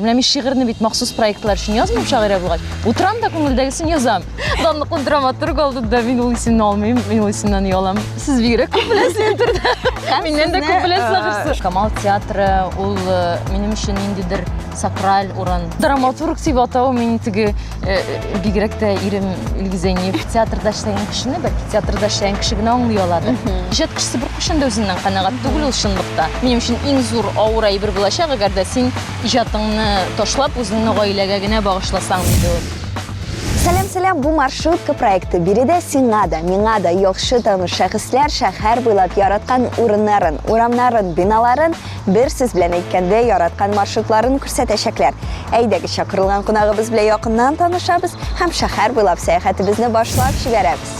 Менә мин шигырьне бит махсус проектлар өчен язмыйм шагыйрә булгач. Утырам да күңелдәгесен язам. Данлыклы драматург алдында мин ул исемне алмыйм, мин ул исемнән оялам. Сез бигрәк күп беләсез интерда. Миннән дә күп беләсез ахрысы. Камал театры ул минем өчен ниндидер сакраль урын. Драматург дип атау мин теге бигрәк тә ирем Илгиз Зәйниев театрда эшләгән кешене, бәлки театрда эшләгән кеше генә аңлый аладыр. Иҗат кешесе беркайчан да үзеннән канәгать түгел ул чынлыкта. Минем өчен иң зур авыр әйбер булачак, әгәр дә син иҗатыңны ташлап, үзеңне гаиләгә генә багышласаң, диде ул. Сәлам, сәлам, бу маршрутка проекты. Биредә сиңа да, миңа да яхшы таныш шәхесләр шәһәр буйлап яраткан урыннарын, урамнарын, биналарын, бер сүз белән әйткәндә, яраткан маршрутларын күрсәтәчәкләр. Әйдәгез, чакырылган кунагыбыз белән якыннан танышабыз һәм шәһәр буйлап сәяхәтебезне башлап җибәрәбез.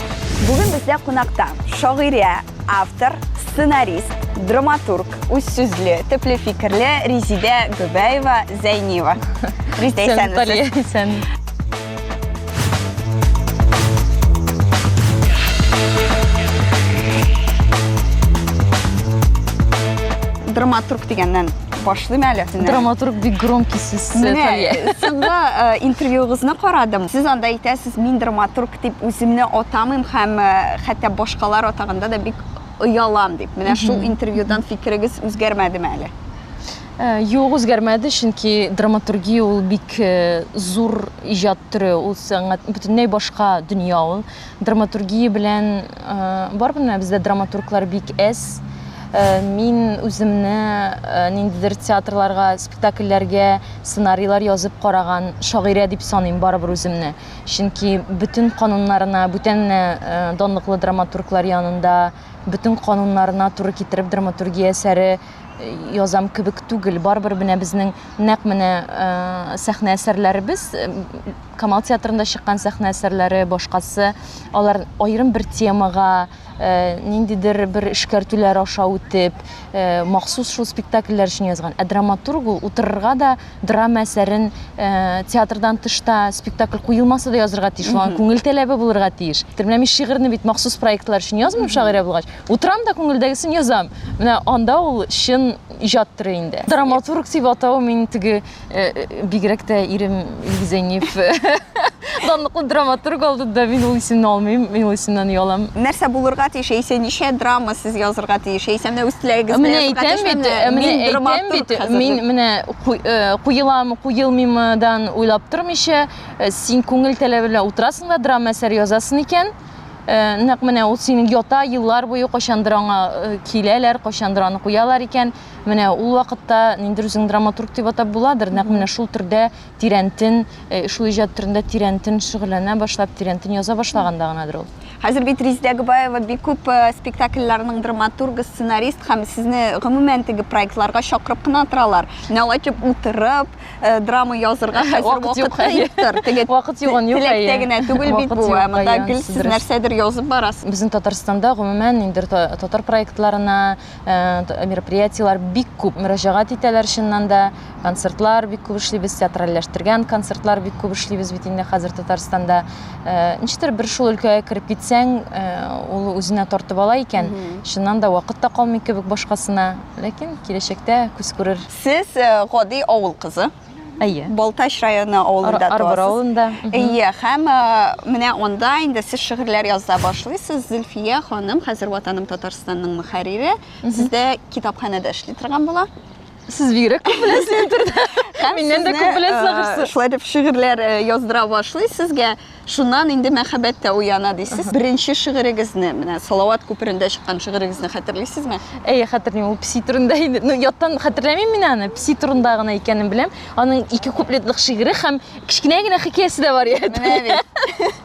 Бүген бездә кунакта шагыйрә, автор, сценарист, драматург, үз сүзле, төпле фикерле Резидә Гөбәева Зәйниева. Резидә, исәнмесез. Исән. Драматург дигәннән башлыйм әле. Драматург бик громкий сүз. Менә соңгы интервьюгызны карадым. Сез анда әйтәсез, мин драматург дип үземне атамыйм һәм хәтта башкалар атаганда да бик оялам дип. Менә шул интервьюдан фикерегез үзгәрмәдеме әле? Юк, үзгәрмәде, чөнки драматургия ул бик зур иҗат төре, ул сәнгать бөтенләй башка дөнья ул. Драматургия белән барыбер менә бездә драматурглар бик әз. Мин үземне ниндидер театрларга, спектакльләргә сценарийлар язып караган шагыйрә дип саныйм барыбер үземне. Чөнки бөтен кануннарына, бүтән данлыклы драматурглар янында бөтен кануннарына туры китереп драматургия әсәре язам кебек түгел. Барыбер менә безнең нәкъ менә сәхнә әсәрләребез, Камал театрында чыккан сәхнә әсәрләре, башкасы, алар аерым бер темага, ниндидер бер эшкәртүләр аша үтеп, махсус шул спектакльләр өчен язган. Ә драматург ул утырырга да драма әсәрен театрдан тышта спектакль куелмаса да язырга тиеш, шуңа күңел таләбе булырга тиеш. Менә мин шигырьне бит махсус проектлар өчен язмыйм шагыйрә булгач. Утырам да күңелдәгесен язам. Менә анда ул чын иҗат төре инде. Драматург дип атау мин теге бигрәк тә ирем Илгиз Зәйниев данлыклы драматург алдында мин ул исемне алмыйм, мин ул исемнән оялам. Нәрсә булырга тиеш, яисә ничә драма сез язырга тиеш, яисә менә үз теләгегез белән язырга тиеш, менә әйтәм бит, мин менә куеламы, куелмыймыдан уйлап тормыйча, син күңел таләбе белән утырасың да драма әсәре язасың икән, Нәкъ менә ул синең ята еллар буе кайчандыр аңа киләләр, кайчандыр аны куялар икән. Менә ул вакытта ниндидер үзең драматург дип атап буладыр. Нәкъ менә шул төрдә тирәнтен, шул иҗат төрендә тирәнтен шөгыльләнә башлап, тирәнтен яза башлаганда гынадыр ул. Хәзер бит Резидә Гобаева бик күп спектакльләрнең драматургы, сценарист һәм сезне гомумән теге проектларга чакырып кына торалар. Менә алай итеп утырып, драма язырга хәзер вакыт юк юктыр. Теге вакыт югын юк. Теләктә генә түгел бит бу, ә монда гел сез нәрсәдер язып барасыз. Безнең Татарстанда гомумән инде татар проектларына, мероприятиеләр бик күп мөрәҗәгать итәләр чыннан да. Концертлар бик күп эшлибез, театральләштергән концертлар бик күп эшлибез бит инде хәзер Татарстанда. Ничектер бер шул өлкәгә кереп китсәң, ул үзенә тартып ала икән. Чыннан да вакыт та калмый кебек башкасына. Ләкин киләчәктә күз күрер. Сез гади авыл кызы. Әйе. Балтач районы авылында туасыз. Арбор авылында. Әйе, һәм менә анда инде сез шигырьләр яза башлыйсыз. Зөлфия ханым, хәзер Ватаным Татарстанның мөхәррире, сездә китапханәдә эшли торган була. Сез бигрәк күп беләсез интерда. Миннән дә күп беләсез ахрысы. Шулай дип шигырьләр яздыра башлый сезгә. Шуннан инде мәхәббәт тә уяна дисез. Беренче шигырегезне, менә Салават күперендә чыккан шигырегезне хәтерлисезме? Әйе, хәтерлим. Ул песи турында инде. Ну, яттан хәтерләмим мин аны. Песи турында гына икәнен беләм. Аның ике куплетлык шигыре һәм кечкенә генә хикәясе дә бар. Менә бит.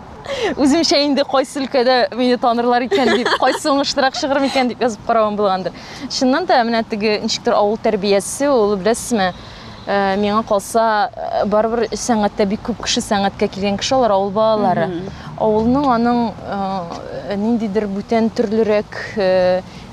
Үземчә инде кайсы өлкәдә мине танырлар икән дип, кайсы уңышлырак шигырем икән дип язып каравым булгандыр. Чыннан да, менә теге ничектер авыл тәрбиясе ул, беләсезме, миңа калса, барыбер сәнгатьтә бик күп кеше сәнгатькә килгән кеше алар авыл балалары. Авылның аның ниндидер бүтән төрлерәк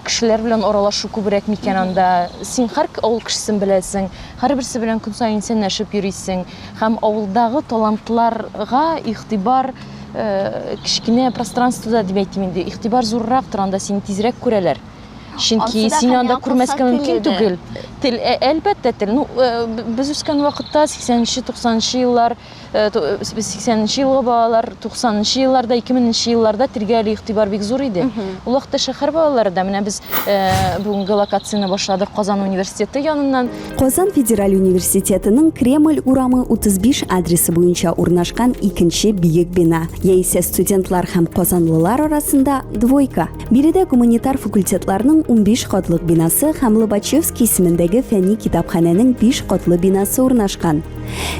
кешеләр белән аралашу күбрәк микән анда. Син һәр авыл кешесен беләсең, һәрберсе белән көн саен исәнләшеп йөрисең. Һәм авылдагы талантларга игътибар кечкенә пространствода дип әйтим инде, игътибар зуррактыр, анда сине тизрәк күрәләр. Чөнки сине анда күрмәскә мөмкин түгел. Тел, әлбәттә, тел. Ну, без үскән вакытта 80-нче, 90-нчы еллар, без 80-нче елгы балалар, 90-нчы елларда, 2000-нче елларда телгә әле игътибар бик зур иде. Ул вакытта шәһәр балалары да, менә без бүгенге локацияне башладык Казан университеты яныннан. Казан федераль университетының Кремль урамы 35 адресы буенча урнашкан икенче биек бина, яисә студентлар һәм казанлылар арасында двойка. Биредә гуманитар факультетларның 15 катлык бинасы һәм Лобачевский исемендәге фәнни китапханәнең 5 катлы бинасы урнашкан.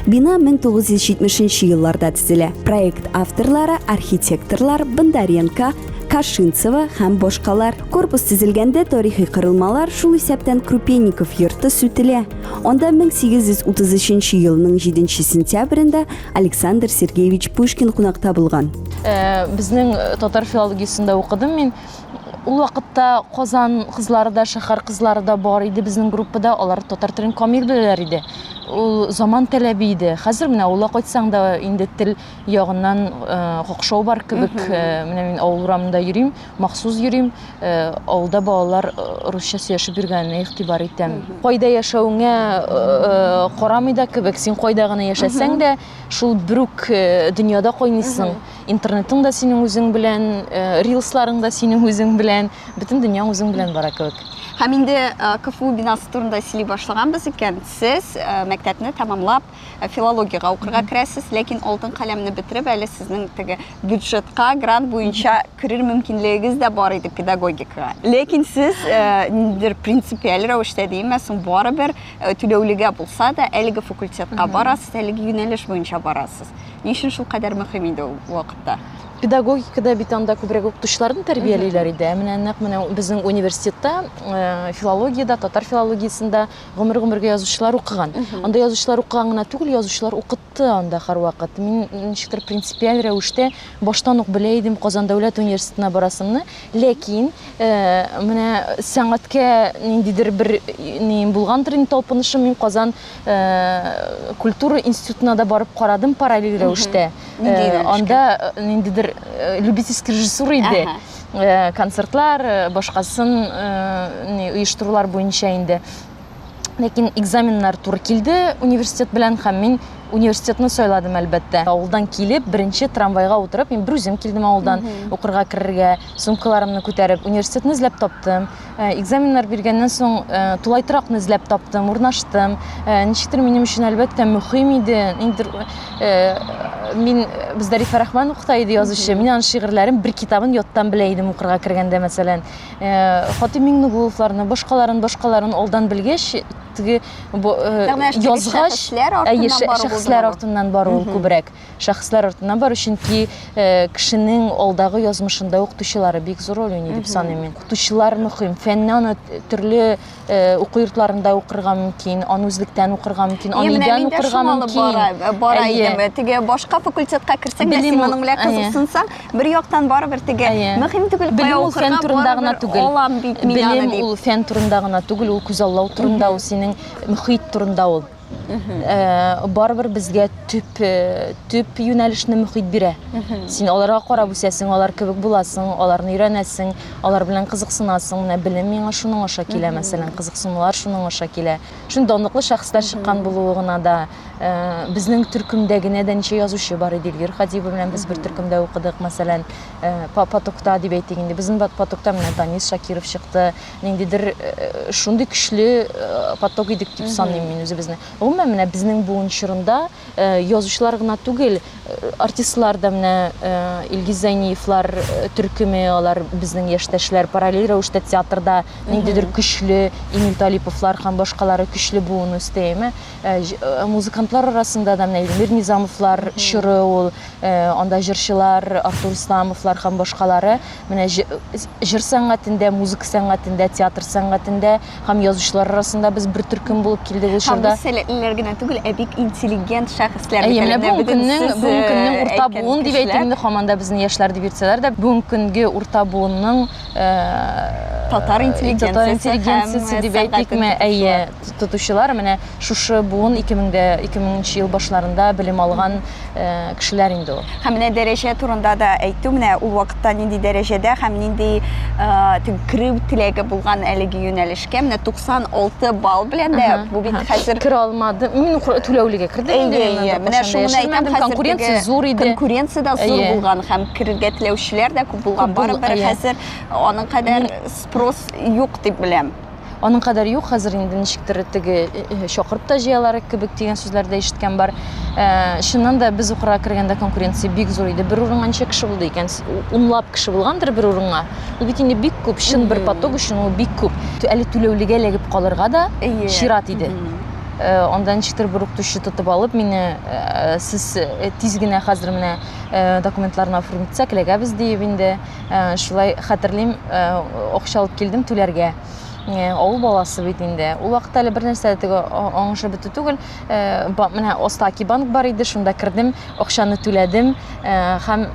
Бина 1970 елларда төзелә. Проект авторлары архитекторлар Бондаренко, Кашинцева һәм башкалар. Корпус төзелгәндә тарихи корылмалар, шул исәптән Крупенников йорты сүтелә. Анда 1833 елның 7 сентябрендә Александр Сергеевич Пушкин кунакта булган. Безнең татар филологиясендә укыдым мин. Ул вакытта Казан кызлары да, шәһәр кызлары да бар иде безнең группада. Алар татар телен камил беләләр иде. Ул заман таләбе иде. Хәзер менә авылга кайтсаң да инде тел ягыннан какшау бар кебек. Менә мин авыл урамында йөрим, махсус йөрим. Авылда балалар русча сөйләшеп йөргәненә игътибар итәм. Кайда яшәвеңә карамый да кебек, син кайда гына яшәсәң дә, шул бер үк дөньяда кайныйсың. Интернетың да синең үзең белән, рилсларың да синең үзең белән, бөтен дөньяң үзең белән бара кебек. Һәм инде КФУ бинасы турында сөйли башлаганбыз икән, сез мәктәпне тәмамлап филологиягә укырга керәсез, ләкин алтын каләмне бетереп әле сезнең теге бюджетка грант буенча керер мөмкинлегегез дә бар иде педагогикага. Ләкин сез ниндидер принципиаль рәвештә димме, соң барыбер түләүлегә булса да әлеге факультетка барасыз, әлеге юнәлеш буенча барасыз. Ни өчен шул кадәр мөһим иде ул вакытта? Педагогикада бит анда күбрәк укытучыларны тәрбиялиләр иде. Ә менә нәкъ менә безнең университетта филологиядә, татар филологиясендә гомер-гомергә язучылар укыган. Анда язучылар укыган гына түгел, язучылар укытты анда һәрвакыт. Мин ничектер принципиаль рәвештә баштан ук белә идем Казан дәүләт университетына барасымны. Ләкин менә сәнгатькә ниндидер бер нием булгандыр инде талпынышым, мин Казан культура институтына да барып карадым параллель рәвештә. Анда ниндидер любительский режиссура иде. Концертлар, башкасын оештырулар буенча инде. Ләкин экзаменнар туры килде университет белән, һәм мин университетны сайладым, әлбәттә. Авылдан килеп, беренче трамвайга утырып, мин бер үзем килдем авылдан укырга керергә, сумкаларымны күтәреп, университетны эзләп таптым. Экзаменнар биргәннән соң тулай торакны эзләп таптым, урнаштым. Ничектер минем өчен, әлбәттә, мөһим иде. Ниндидер мин бездә Рифә Рахман укыта иде язучы. Мин аның шигырьләрен бер китабын яттан белә идем укырга кергәндә, мәсәлән. Хатыйм Миңнегуловларны, башкаларын, башкаларын алдан белгәч, теге язгач, шәхесләр артыннан бару ул күбрәк. Шәхесләр артыннан бару, чөнки кешенең алдагы язмышында укытучылары бик зур роль уйный дип саныйм мин. Укытучылар мөһим. Фәнне аны төрле уку йортларында укырга мөмкин, аны үзлектән укырга мөмкин, аны өйдән укырга мөмкин. Бара идем. Теге башка факультетка керсәң дә, син моның белән кызыксынсаң, бер яктан барыбер теге мөһим түгел, кая укырга, фән турында гына түгел. Алам бит мин аны дип. Белем ул фән турында гына түгел, ул күзаллау турында, ул синең мөхит турында ул. Барыбер безгә төп төп юнәлешне мөхит бирә. Син аларга карап үсәсең, алар кебек буласың, аларны өйрәнәсең, алар белән кызыксынасың. Менә белем миңа шуның аша килә, мәсәлән, кызыксынулар шуның аша килә. Шундый данлыклы шәхесләр чыккан булуы гына да, безнең төркемдә генә дә ничә язучы бар иде. Эльвира Хадиева белән без бер төркемдә укыдык, мәсәлән, потокта дип әйтик инде. Безнең потокта менә Данис Шакиров чыкты. Ниндидер шундый көчле поток идек дип саныйм мин үзебезне. Гомумән, менә безнең буын чорында язучылар гына түгел, артистлар да менә Илгиз Зәйниевлар төркеме, алар безнең яшьтәшләр, параллель рәвештә театрда ниндидер көчле Эмиль Талиповлар һәм башкалары көчле буын үсте, әйме? Музыкантлар арасында да менә Эльмир Низамовлар чоры ул, анда җырчылар Артур Исламовлар һәм башкалары. Менә җыр сәнгатендә, музыка сәнгатендә, театр сәнгатендә һәм язучылар арасында без бер төркем булып килдек ул чорда. Һәм без сәләтлеләр генә түгел, ә бик интеллигент шәхесләр. Әйе, менә бүгенге көннең, бүгенге көннең урта буын дип әйтим инде, һаман да безне яшьләр дип йөртсәләр дә, бүгенге көнге урта буынның Татар интеллигенциясе, татар интеллигенциясе дип әйтикме, әйе, тотучылар менә шушы буын 2000дә 2000 ел башларында белем алган кешеләр инде ул. Һәм менә дәрәҗә турында да әйтү, менә ул вакытта нинди дәрәҗәдә һәм нинди керү теләге булган әлеге юнәлешкә, менә 96 балл белән дә бу бит хәзер керә алмады. Мин түләүлегә кердем инде. Әйе, менә шуны әйтәм, хәзер конкуренция зур иде. Конкуренция дә зур булган һәм керергә теләүчеләр дә күп булган. Барыбер хәзер аның кадәр спрос юк дип беләм. Аның кадәр юк, хәзер инде ничектер теге чакырып та җыялар кебек дигән сүзләр дә ишеткән бар. Чыннан да без укырга кергәндә конкуренция бик зур иде. Бер урынга ничә кеше булды икән? Унлап кеше булгандыр бер урынга. Ул бит инде бик күп, чын бер поток өчен ул бик күп. Әле түләүлегә эләгеп калырга да чират иде. Анда ничектер бер укытучы тотып алып мине, сез тиз генә хәзер менә документларны оформить итсәк, эләгәбез диеп инде. Шулай хәтерлим, акча алып килдем түләргә. Авыл баласы бит инде. Ул вакытта әле бер нәрсә дә теге аңышып бетү түгел. Менә Остаки банк бар иде, шунда кердем, акчаны түләдем. Һәм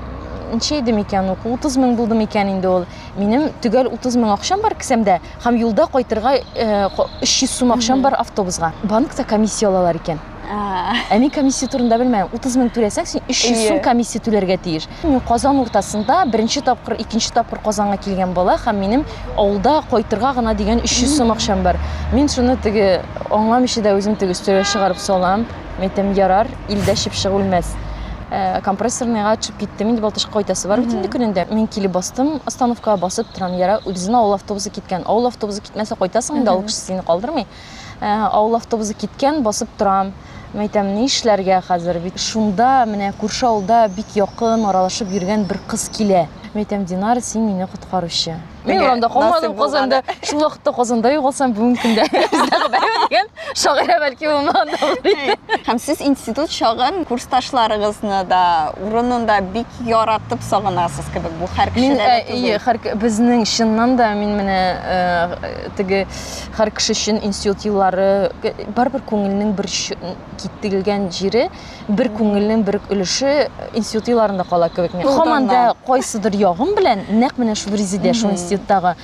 ничә иде микән ул? 30 мең булды микән инде ул? Минем төгәл 30 мең акчам бар кесәмдә һәм юлда кайтырга 300 сум акчам бар автобусга. Банкта комиссия алалар икән. Ә мин комиссия турында белмәдем. 30 мең түләсәң, син 300 сум комиссия түләргә тиеш. Мин Казан уртасында беренче тапкыр, икенче тапкыр Казанга килгән бала һәм минем авылда кайтырга гына дигән 300 сум акчам бар. Мин шуны теге аңламыйча да үзем теге өстәлгә чыгарып салам. Мин әйтәм, ярар, илдә чыпчык үлмәс. Компрессорныйга төшеп киттем, инде Балтачка кайтасы бар бит инде көнендә. Мин килеп бастым, остановкага басып торам, ярар, үзенең авыл автобусы киткән. Авыл автобусы китмәсә кайтасың инде, авыл кешесе сине калдырмый. Авыл автобусы киткән, басып торам. Мин әйтәм, ни эшләргә хәзер? Бит шунда менә күрше авылда бик якын аралашып йөргән бер кыз килә. Мин әйтәм, Динара, син мине коткаручы. Мин урамда калмадым Казанда. Шул вакытта Казанда югалсам, бүгенге көндә Резеда Гобәева дигән шагыйрә бәлки булмаган да булыр иде. Һәм сез институт чагын курсташларыгызны да, урынын да бик яратып сагынасыз кебек. Бу һәр кешедә дә түгел. Һәр безнең чыннан да мин менә теге Һәр кеше өчен институт еллары барыбер күңелнең бер кителгән җире, бер күңелнең бер өлеше институт елларында кала кебек. Һаман да кайсыдыр ягым белән нәкъ менә шул Резидә, шул институттагы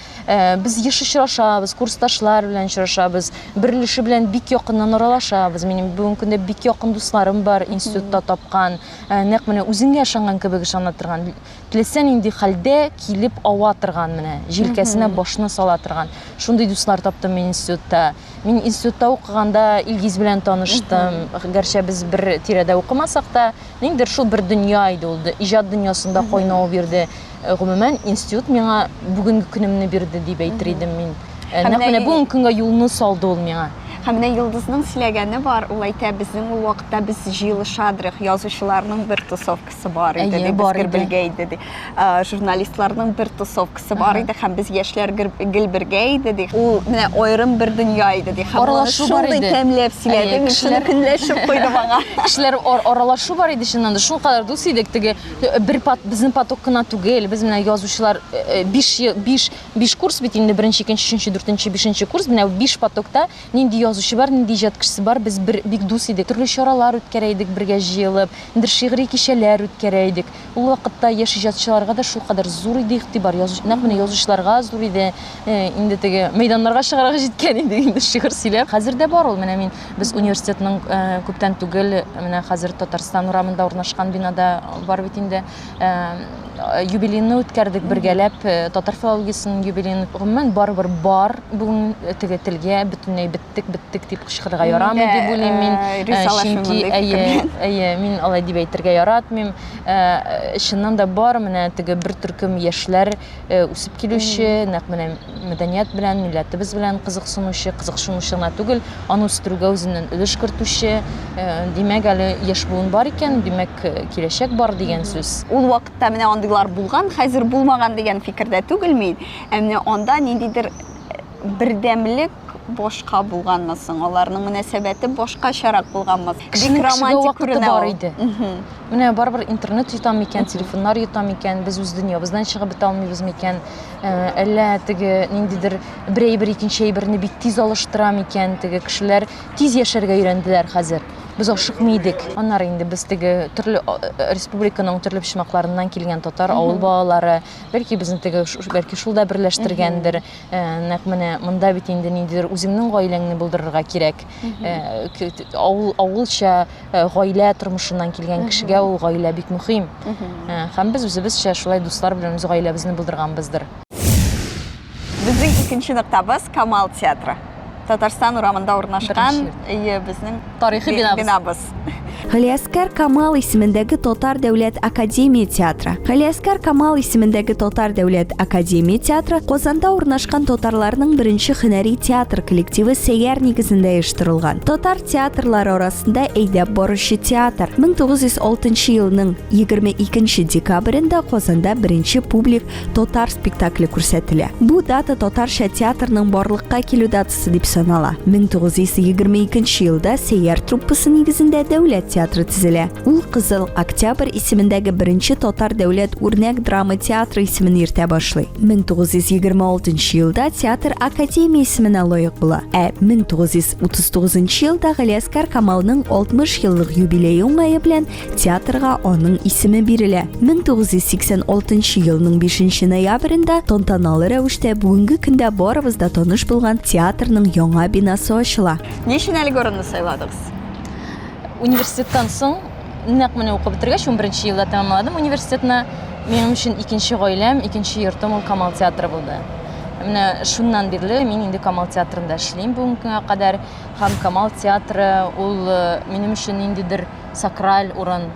без еш очрашабыз, курсташлар белән очрашабыз, бер өлеше белән бик якыннан аралашабыз. Минем бүгенге көндә бик якын дусларым бар институтта тапкан, нәкъ менә үзеңә ышанган кебек ышана торган. Теләсә нинди хәлдә килеп ава торган менә, җилкәсенә башны сала торган. Шундый дуслар таптым мин институтта. Мин институтта укыганда Илгиз белән таныштым. Гәрчә без бер тирәдә укымасак та, ниндидер шул бер дөнья иде ул. Иҗат дөньясында кайнау бирде. Гомумән, институт миңа бүгенге көнемне бирде дип әйтер идем мин. Нәкъ менә бүгенге көнгә юлны салды ул миңа. Һәм менә Йолдызның сөйләгәне бар, ул әйтә, безнең ул вакытта без җыелышадырык, язучыларның бер тусовкасы бар иде, ди, без гел бергә иде, ди. Журналистларның бер тусовкасы бар иде, һәм без яшьләр гел бергә иде, ди. Ул менә аерым бер дөнья иде, ди. Һәм аралашу бар иде. Шундый тәмләп сөйләде, мин шуны көнләшеп куйдым аңа. Кешеләр аралашу бар иде чыннан да. Шулкадәр дус идек, теге бер безнең поток кына түгел, без менә язучылар 5 5 5 курс бит инде, беренче, икенче, өченче, дүртенче, бишенче курс, менә 5 потокта нинди язучы бар, нинди иҗат кешесе бар, без бер бик дус идек. Төрле чаралар үткәрә идек бергә җыелып, ниндидер шигъри кичәләр үткәрә идек. Ул вакытта яшь иҗатчыларга да шулкадәр зур иде игътибар, язу, нәкъ менә язучыларга зур иде. Инде теге мәйданнарга чыгарга җиткән иде инде шигырь сөйләп. Хәзер дә бар ул. Менә мин без университетның күптән түгел, менә хәзер Татарстан урамында урнашкан бинада бар бит инде. Юбилейны үткәрдек бергәләп, татар филологиясенең юбилеен. Гомумән, барыбер бар бүген теге телгә бөтенләй беттек, беттек дип кычкырырга ярамый дип уйлыйм мин. Чөнки әйе, әйе, мин алай дип әйтергә яратмыйм. Чыннан да бар менә теге бер төркем яшьләр үсеп килүче, нәкъ менә мәдәният белән, милләтебез белән кызыксынучы, кызыксынучы гына түгел, аны үстерүгә үзеннән өлеш кертүче. Димәк, әле яшь буын бар икән, димәк, киләчәк бар дигән сүз. Ул вакытта менә андыйлар булган, хәзер булмаган дигән фикердә түгел мин. Ә менә анда ниндидер бердәмлек башка булганмы соң? Аларның мөнәсәбәте башкачарак булганмы? Бик романтик күренә бар иде. Менә барыбер интернет йота микән, телефоннар йота микән, без үз дөньябыздан чыгып бетә алмыйбыз микән? Әллә теге ниндидер бер әйбер икенче әйберне бик тиз алыштыра микән? Теге кешеләр тиз яшәргә өйрәнделәр хәзер. Без ашыкмый идек. Аннары инде без теге төрле республиканың төрле почмакларыннан килгән татар авыл балалары, бәлки безне теге бәлки шул да берләштергәндер. Нәкъ менә монда бит инде ниндидер үзеңнең гаиләңне булдырырга кирәк. Авыл авылча гаилә тормышыннан килгән кешегә ул гаилә бик мөһим. Һәм без үзебезчә шулай дуслар белән үз гаиләбезне булдырганбыздыр. Безнең икенче ноктабыз Камал театры. Татарстан урамында урнашкан, әйе, безнең тарихи бинабыз. Галиәскәр Камал исемендәге Татар дәүләт академия театры. Галиәскәр Камал исемендәге Татар дәүләт академия театры Казанда урнашкан татарларның беренче һөнәри театр коллективы Сәйяр нигезендә оештырылган. Татар театрлары арасында әйдәп баручы театр. 1906 елның 22 декабрендә Казанда беренче публик Татар спектакле күрсәтелә. Бу дата татарча театрның барлыкка килү датасы дип санала. 1922 елда Сәйяр труппасы нигезендә дәүләт театры төзелә. Ул Кызыл Октябрь исемендәге беренче татар дәүләт үрнәк драма театры исемен йөртә башлый. 1926 елда театр академия исеменә лаек була. Ә 1939 елда Галиәсгар Камалның 60 еллык юбилее уңае белән Театрга аның исеме бирелә. 1986 елның 5 ноябрендә тантаналы рәвештә бүгенге көндә барыбыз да таныш булган театрның яңа бинасы ачыла. Ни өчен әлеге урынны сайладыгыз? Университеттан соң, нәкъ менә укып бетергәч, 11 елда тәмамладым университетны. Минем өчен икенче гаиләм, икенче йортым ул Камал театры булды. Менә шуннан бирле мин инде Камал театрында эшлим бүгенге көнгә кадәр. Һәм Камал театры ул э, минем өчен ниндидер сакраль урын,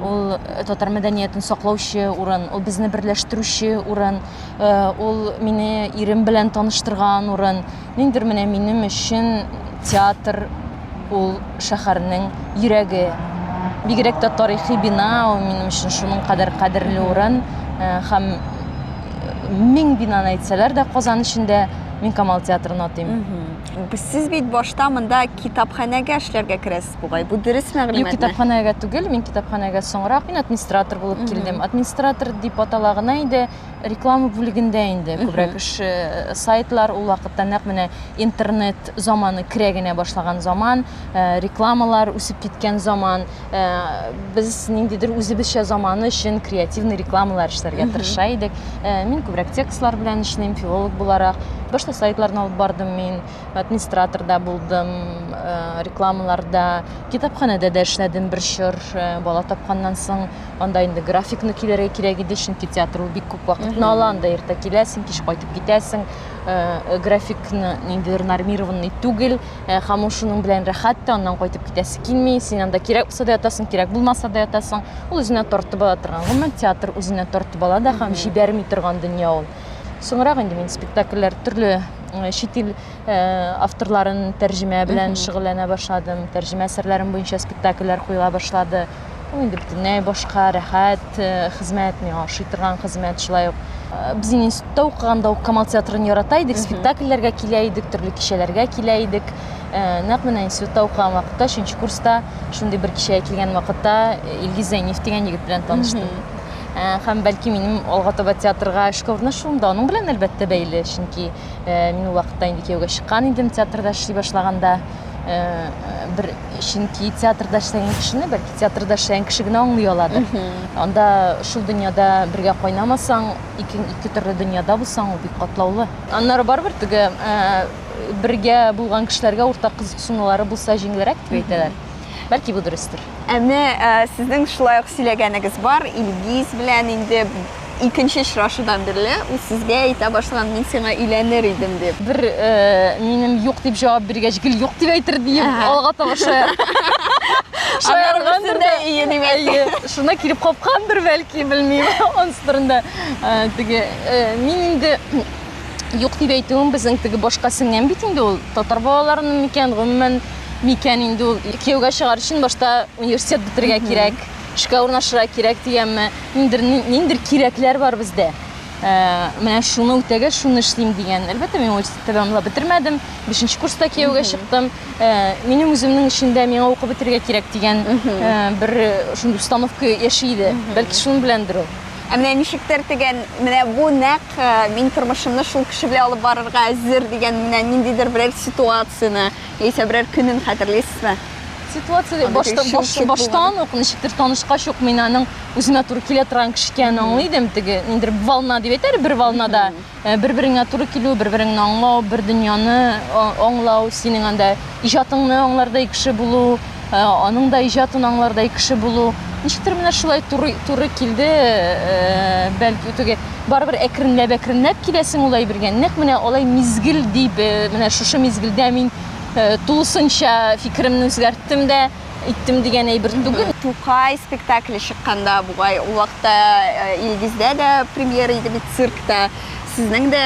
ул э, татар мәдәниятен саклаучы урын, ул безне берләштерүче урын, э, ул мине ирем белән таныштырган урын. Ниндидер менә минем өчен театр ул шәһәрнең йөрәге. Бигрәк тә тарихи бина, ул минем өчен шуның кадәр кадерле урын. Э, һәм мең бинаны әйтсәләр дә Казан эчендә мин Камал театрын атыйм. Сез бит башта монда китапханәгә эшләргә керәсез бугай. Бу дөрес мәгълүматмы? Юк, китапханәгә түгел, мин китапханәгә соңрак, мин администратор булып килдем. Администратор дип атала гына иде, реклама бүлегендә инде күбрәк эш э, сайтлар ул вакытта нәкъ менә интернет заманы керә генә башлаган заман, э, рекламалар үсеп киткән заман. Э, без ниндидер үзебезчә заманы өчен креативный рекламалар эшләргә тырыша идек. Мин күбрәк текстлар белән эшлим, филолог буларак. Башта сайтларны алып бардым мин, администратор да булдым, э, рекламаларда, китапханәдә дә эшләдем бер чор, э, бала тапканнан соң анда инде графикны килергә кирәк иде, чөнки театр ул бик күп вакытны ала, анда иртә киләсең, кич кайтып китәсең, э, графикны ниндидер нормированный түгел, һәм ул шуның белән рәхәт тә, аннан кайтып китәсе килми, син анда кирәк булса да ятасың, кирәк булмаса да ятасың, ул үзенә тартып ала торган, гомумән театр үзенә тартып ала да һәм җибәрми торган дөнья ул. Соңрак инде мин спектакльләр төрле э, чит ил э, авторларын тәрҗемә белән шөгыльләнә башладым. Тәрҗемә әсәрләрем буенча спектакльләр куела башлады. Ул инде бөтенләй башка рәхәт э, хезмәт, миңа ошый торган хезмәт шулай ук. Без институтта укыганда ук Камал театрын ярата идек, спектакльләргә килә идек, төрле кичәләргә килә идек. Нәкъ менә институтта укыган вакытта, өченче курста шундый бер кичәгә килгән вакытта Илгиз Зәйниев дигән егет белән таныштым. Э, һәм бәлки минем алга таба театрга эшкә урнашуым да аның белән әлбәттә бәйле, чөнки э, мин ул вакытта инде кияүгә чыккан идем театрда эшли башлаганда. Э, бер чөнки театрда эшләгән кешене бәлки театрда эшләгән кеше генә аңлый аладыр. Анда шул дөньяда бергә кайнамасаң, ике, ике төрле дөньяда булсаң, ул бик катлаулы. Аннары барыбер теге бергә булган кешеләргә уртак кызыксынулары булса җиңелрәк дип әйтәләр. Бәлки бу дөрестер. Ә менә э, сезнең шулай ук сөйләгәнегез бар, Илгиз белән инде икенче очрашудан бирле ул сезгә әйтә башлаган, мин сиңа өйләнер идем дип. Бер э, минем юк дип җавап биргәч, гел юк дип әйтер диеп, алга таба шаяргандыр да. Ие дип әйтте. Шуна килеп капкандыр бәлки, белмим. Анысы турында э, теге э, мин инде юк дип әйтүем безнең теге башка сеңгән бит инде ул. Татар балаларының микән, гомумән микән инде ул кияүгә чыгар өчен башта университет бетерергә кирәк, эшкә урнашырга кирәк дигәнме, ниндидер ниндидер кирәкләр бар бездә. Э, менә шуны үтәгәч, шуны эшлим дигән. Әлбәттә, мин университет тәмамлап бетермәдем. Бишенче курста кияүгә чыктым. Э, минем үземнең эчендә миңа укып бетерергә кирәк дигән э, бер шундый установка яши иде. Бәлки шуның беләндер ул. Ә менә ничектер дигән, менә бу нәкъ мин тормышымны шул кеше белән алып барырга әзер дигән менә ниндидер берәр ситуацияне яисә берәр көнен хәтерлисезме? Ситуация башта, баш, баштан ук ничектер танышкач ук мин аның үземә туры килә торган кеше икәнен аңлый идем. Теге ниндидер волна дип әйтәр, бер волнада бер-береңә туры килү, бер-береңне аңлау, бер дөньяны аңлау, синең анда иҗатыңны аңлардай кеше булу, аның да иҗатын аңлардай кеше булу. Ничектер менә шулай туры, туры килде, бәлки теге барыбер әкренләп-әкренләп киләсең ул әйбергә. Нәкъ менә алай мизгел дип, менә шушы мизгелдә мин тулысынча фикеремне үзгәрттем дә иттем дигән әйбер түгел. Тукай спектакле чыкканда бугай, ул вакытта Илгиздә дә премьера иде бит циркта. Сезнең дә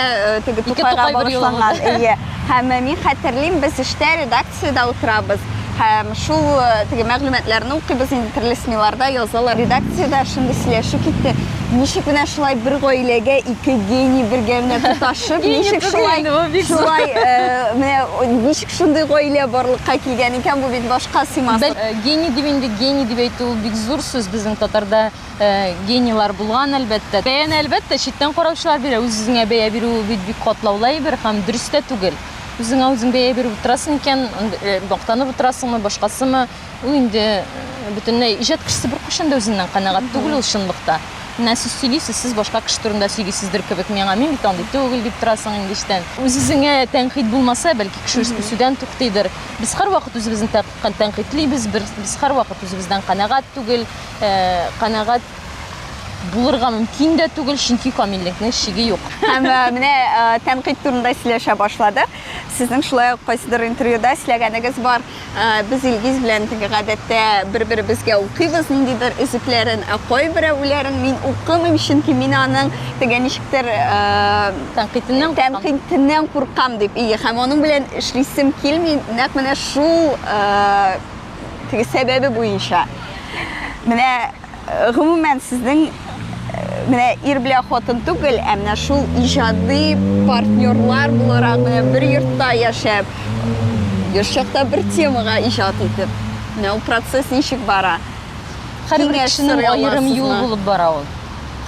теге Тукайга багышланган. Әйе. Һәм мин хәтерлим, без эштә редакциядә утырабыз. Һәм шул теге мәгълүматларны укыйбыз инде төрле СМИларда язалар. Редакциядә шундый сөйләшү китте. Ничек менә шулай бер гаиләгә ике гений бергә менә тоташып, ничек шулай, шулай менә ничек шундый гаилә барлыкка килгән икән, бу бит башка сыймас. Гений дип инде, гений дип әйтү ул бик зур сүз безнең татарда генийлар булган, әлбәттә. Бәяне, әлбәттә, читтән караучылар бирә. Үз-үзеңә бәя бирү бит бик катлаулы әйбер һәм дөрес тә түгел. Үзеңә үзең бәя биреп утырасың икән, мактанып утырасыңмы, башкасымы, ул инде бөтенләй иҗат кешесе беркайчан да үзеннән канәгать түгел ул чынлыкта. Менә сез сөйлисез, сез башка кеше турында сөйлисездер кебек миңа, мин бит андый түгел дип торасың инде эчтән. Үз-үзеңә тәнкыйть булмаса, бәлки кеше үсүдән туктыйдыр. Без һәрвакыт үзебезне тәнкыйтьлибез, без һәрвакыт үзебездән канәгать түгел, канәгать булырга мөмкин дә түгел, чөнки камиллекнең чиге юк. Һәм менә тәнкыйть турында сөйләшә башладык. Сезнең шулай ук кайсыдыр интервьюда сөйләгәнегез бар. Без Илгиз белән теге гадәттә бер-беребезгә укыйбыз ниндидер өзекләрен, ә кайберәүләрен мин укымыйм, чөнки мин аның теге ничектер тәнкыйтеннән тәнкыйтеннән куркам дип. Ие, һәм аның белән эшлисем килми, нәкъ менә шул теге сәбәбе буенча. Менә гомумән сезнең менә ир белән хатын түгел, ә менә шул иҗади партнерлар буларак менә бер йортта яшәп, еш чакта бер темага иҗат итеп, менә ул процесс ничек бара? Һәрбер кешенең аерым юл булып бара ул.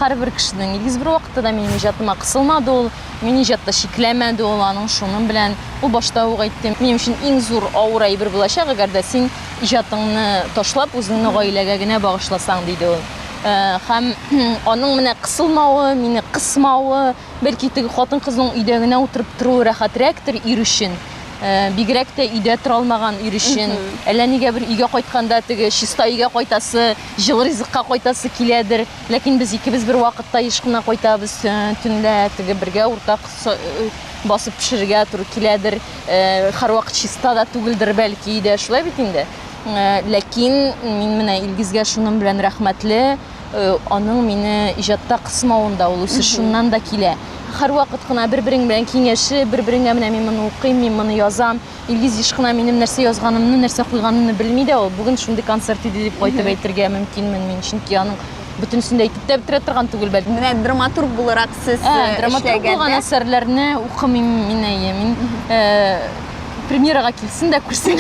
Һәрбер кешенең. Илгиз бер вакытта да минем иҗатыма кысылмады ул, мине иҗатта чикләмәде ул, аның шуның белән ул башта ук әйтте, минем өчен иң зур авыр әйбер булачак, әгәр дә син иҗатыңны ташлап, үзеңне гаиләгә генә багышласаң, диде ул. Һәм аның менә кысылмавы, мине кысмавы, бәлки теге хатын-кызның өйдә генә утырып торуы рәхәтрәктер ир өчен. Бигрәк тә өйдә тора алмаган ир өчен. Әллә нигә бер өйгә кайтканда теге чиста өйгә кайтасы, җылы ризыкка кайтасы киләдер. Ләкин без икебез бер вакытта еш кына кайтабыз төнлә, теге бергә уртак басып пешерергә туры киләдер. Һәрвакыт чиста да түгелдер бәлки өйдә, шулай бит инде. Ләкин мин менә Илгизгә шуның белән рәхмәтле, аның мине иҗатта кысмавында ул үсеш шуннан да килә. Һәрвакыт кына бер-берең белән киңәшеп, бер-береңә менә мин моны укыйм, мин моны язам. Илгиз еш кына минем нәрсә язганымны, нәрсә куйганымны белми дә ул. Бүген шундый концерт иде дип кайтып әйтергә мөмкинмен мин, чөнки аның бөтенесен дә әйтеп тә бетерә торган түгел бәлки. Менә драматург буларак сез драматург булган әсәрләрне укымыйм мин, әйе. Мин премьерага килсен дә күрсен.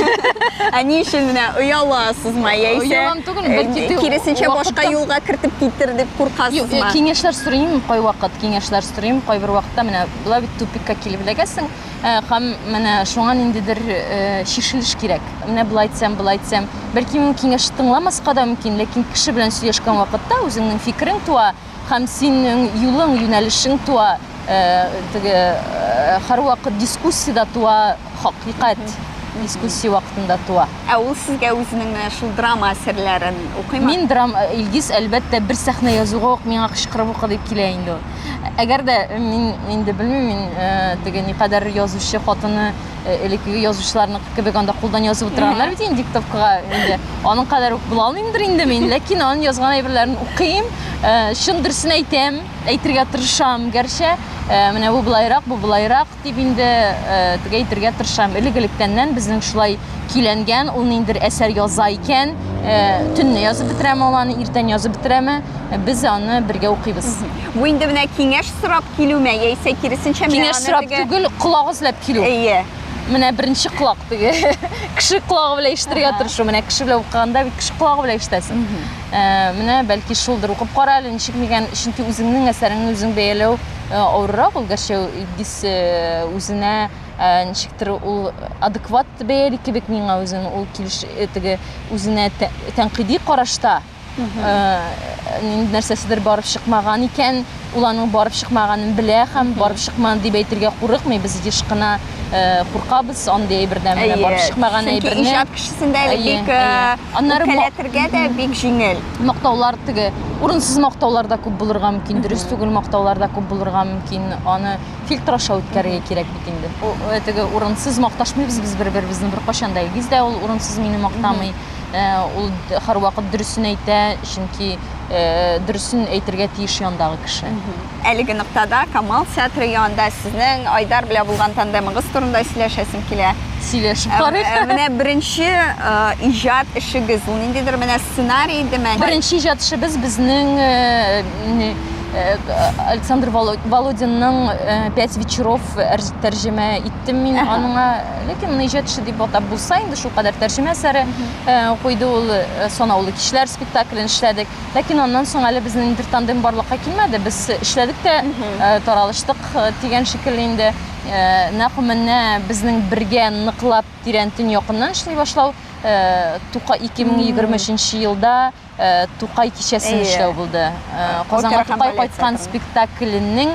Ә ни өчен менә ояласызмы яисә? Оялам түгел, бәлки киресенчә башка юлга кертеп китер дип куркасызмы? Киңәшләр сорыйм кайвакыт, киңәшләр сорыйм кайбер вакытта менә болай бит тупикка килеп эләгәсең. Һәм менә шуңа ниндидер чишелеш кирәк. Менә болай итсәм, болай итсәм. Бәлки мин киңәш тыңламаска да мөмкин, ләкин кеше белән сөйләшкән вакытта үзеңнең фикерең туа һәм синең юлың, юнәлешең туа. Теге һәрвакыт дискуссиядә туа хакыйкать. Дискуссия вакытында туа. Ә ул сезгә үзенең менә шул драма әсәрләрен укыймы? Мин драма, Илгиз, әлбәттә, бер сәхнә язуга ук миңа кычкырып укы дип килә инде ул. Әгәр дә мин инде белмим, мин теге никадәр язучы хатыны элеккеге язучыларныкы кебек анда кулдан язып утырганнар бит инде диктовкага инде. Аның кадәр үк була алмыймдыр инде мин, ләкин аның язган әйберләрен укыйм, чын дөресен әйтәм, әйтергә тырышам, гәрчә менә бу болайрак, бу болайрак дип инде теге әйтергә тырышам. Элек-электәннән безнең шулай көйләнгән, ул ниндидер әсәр яза икән, төнне язып бетерәме ул аны, иртән язып бетерәме, без аны бергә укыйбыз. Бу инде менә киңәш сорап килүме, яисә киресенчә менә Киңәш сорап түгел, колак эзләп килү. Әйе. Менә беренче колак теге. Кеше колагы белән ишетергә тырышу. Менә кеше белән укыганда бит кеше колагы белән ишетәсең. Менә бәлки шулдыр. Укып кара әле, ничек микән? Чөнки үзеңнең әсәреңне үзең бәяләү авыррак ул, гәрчә Илгиз үзенә ничектер ул адекват бәяли кебек миңа үзен. Ул килеш теге үзенә тәнкыйди карашта нинди нәрсәседер барып чыкмаган икән, ул аның барып чыкмаганын белә һәм барып чыкмады дип әйтергә курыкмый. Без еш кына куркабыз андый әйбердән, менә барып чыкмаган әйберне. Чөнки иҗат кешесендә әле бик Аннары үпкәләтергә дә бик җиңел. Мактаулар теге урынсыз мактаулар да күп булырга мөмкин, дөрес түгел мактаулар да күп булырга мөмкин. Аны фильтр аша үткәрергә кирәк бит инде. Теге урынсыз макташмыйбыз без бер-беребезне беркайчан да. Илгиз дә ул урынсыз мине мактамый. Ул һәрвакыт дөресен әйтә, чөнки дөресен әйтергә тиеш яндагы кеше. Әлеге ноктада Камал театры янында сезнең Айдар белән булган тандемыгыз турында сөйләшәсем килә. Сөйләшеп карыйк. Менә беренче иҗат эшегез, ул ниндидер менә сценарий идеме? Беренче иҗат эшебез безнең Александр Володинның Пять вечеров тәрҗемә иттем мин аныңа. Ләкин моны иҗат эше дип атап булса инде, шулкадәр тәрҗемә әсәре куйды ул. Санаулы кичләр спектаклен эшләдек. Ләкин аннан соң әле безнең бер тандем барлыкка килмәде. Без эшләдек тә, таралыштык дигән шикелле инде. Нәкъ менә безнең бергә ныклап тирәнтен якыннан эшли башлау Тукай 2023 елда Тукай кичәсен эшләү булды. Казанга Тукай кайткан спектакленең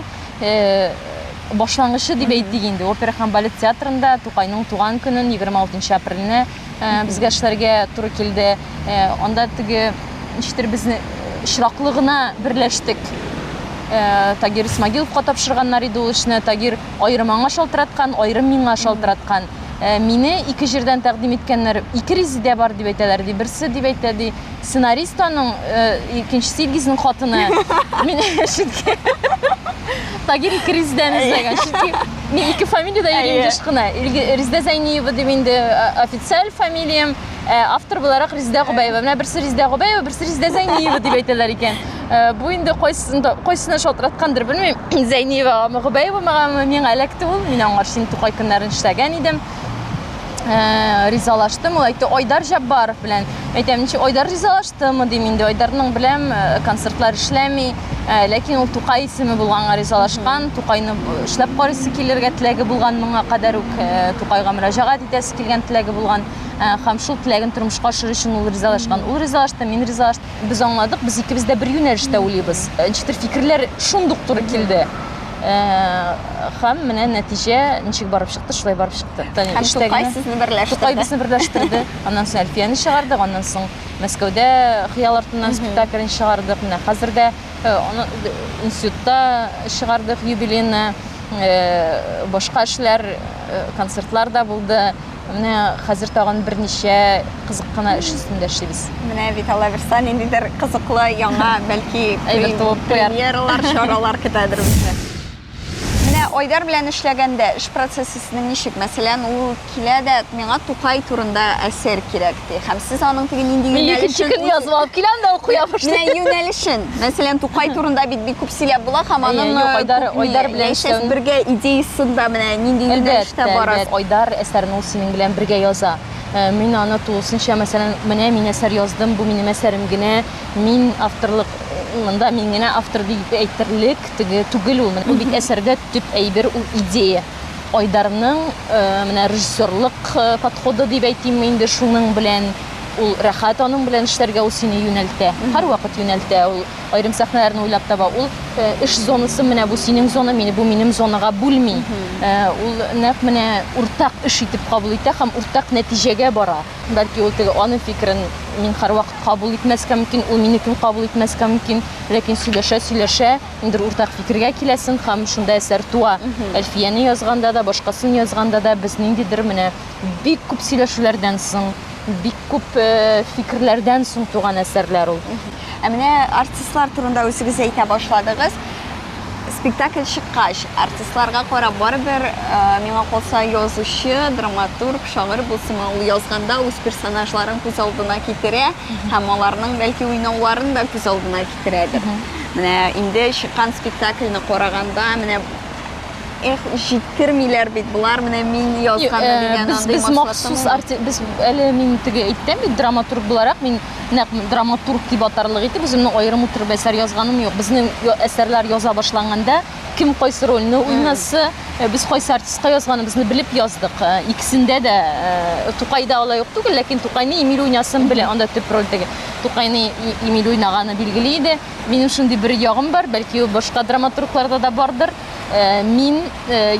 башлангычы дип әйтик инде. Опера һәм балет театрында Тукайның туган көнен 26 апрельне безгә эшләргә туры килде. Анда теге ничектер безне очраклы гына берләштек. Тагир Исмагиловка тапшырганнар иде ул эшне. Тагир аерым аңа шалтыраткан, аерым миңа шалтыраткан. Мине ике җирдән тәкъдим иткәннәр. Ике Резидә бар дип әйтәләр, ди. Берсе дип әйтә, ди, сценарист аның, икенчесе Илгизнең хатыны. Мин чөнки Тагир ике Резидәне эзләгән. Чөнки мин ике фамилиядә йөрим еш кына. Резидә Зәйниева дип инде официаль фамилиям, автор буларак Резидә Гобәева. Менә берсе Резидә Гобәева, берсе Резидә Зәйниева дип әйтәләр икән. Бу инде кайсында кайсына шалтыраткандыр, белмим. Зәйниевагамы, Гобәевамагамы миңа эләкте ул. Мин аңа шин Тукай көннәрен эшләгән идем. Ризалаштым. Ул әйтте, Айдар Җаббаров белән. Әйтәм, ничек Айдар ризалаштымы дим инде. Айдарның беләм, концертлар эшләми. Ләкин ул Тукай исеме булганга ризалашкан. Тукайны эшләп карыйсы килергә теләге булган моңа кадәр үк Тукайга мөрәҗәгать итәсе килгән теләге булган. Һәм шул теләген тормышка ашырыр өчен ул ризалашкан. Ул ризалашты, мин ризалаштым. Без аңладык, без икебез дә бер юнәлештә уйлыйбыз. Ничектер фикерләр шундук туры килде. Һәм менә нәтиҗә ничек барып чыкты, шулай барып чыкты. Һәм Тукай сезне берләштерде. Тукай безне берләштерде. Аннан соң Әлфияне чыгардык, аннан соң Мәскәүдә Хыял артыннан спектаклен чыгардык. Менә хәзер дә аны институтта чыгардык юбилейны. Башка эшләр, концертлар да булды. Менә хәзер тагын берничә кызык кына эш өстендә эшлибез. Менә бит Аллабирса ниндидер кызыклы яңа, бәлки премьералар, чаралар көтәдер безне. Менә Айдар белән эшләгәндә эш процессы сезнең ничек? Мәсәлән, ул килә дә миңа Тукай турында әсәр кирәк ди. Һәм сез аның теге нинди юнәлешен Мин икенче көн язып алып киләм дә ул куя башлый. Менә юнәлешен. Мәсәлән, Тукай турында бит бик күп сөйләп була һәм аның Юк, Айдар, Айдар белән эшләү бергә идеясында менә нинди юнәлештә бара. Айдар әсәрен ул синең белән бергә яза. Мин аны тулысынча, мәсәлән, менә мин әсәр яздым, бу минем әсәрем генә, мин авторлык, монда мин генә автор дип әйтерлек теге түгел ул. Ул бит әсәрдә төп әйбер ул идея. Айдарның менә режиссерлык подходы дип әйтимме инде, шуның белән ул рәхәт аның белән эшләргә, ул сине юнәлтә. Һәрвакыт юнәлтә ул. Аерым сәхнәләрне уйлап таба. Ул эш зонасы менә бу синең зона, мине бу минем зонага бүлми. Ул нәкъ менә уртак эш итеп кабул итә һәм уртак нәтиҗәгә бара. Бәлки ул теге аның фикерен мин һәрвакыт кабул итмәскә мөмкин, ул минекен кабул итмәскә мөмкин, ләкин сөйләшә-сөйләшә ниндидер уртак фикергә киләсең һәм шунда әсәр туа. Әлфияне язганда да, башкасын язганда да без ниндидер менә бик күп сөйләшүләрдән соң, бик күп фикерләрдән соң туган әсәрләр ул. Ә менә артистлар турында үзегез әйтә башладыгыз. Спектакль чыккач, артистларга карап барыбер, миңа калса, язучы, драматург, шагыйрь булсынмы, ул язганда үз персонажларын күз алдына китерә һәм аларның бәлки уйнауларын да күз алдына китерәдер. Менә инде чыккан спектакльне караганда, менә эх, җиткермиләр бит болар, менә мин язганны дигән без, андый без махсус арти без әле мин теге әйттем бит, драматург буларак мин нәкъ драматург дип атарлык итеп үземнең аерым утырып әсәр язганым юк. Безнең әсәрләр яза башланганда кем кайсы рольне уйнасы, без кайсы артистка язганыбызны белеп яздык. Икесендә дә Тукайда алай ук түгел, ләкин Тукайны Эмиль уйнасын белә, анда төп роль теге Тукайны Эмиль уйнаганы билгеле иде. Минем шундый бер ягым бар, бәлки ул башка драматургларда да бардыр. Мин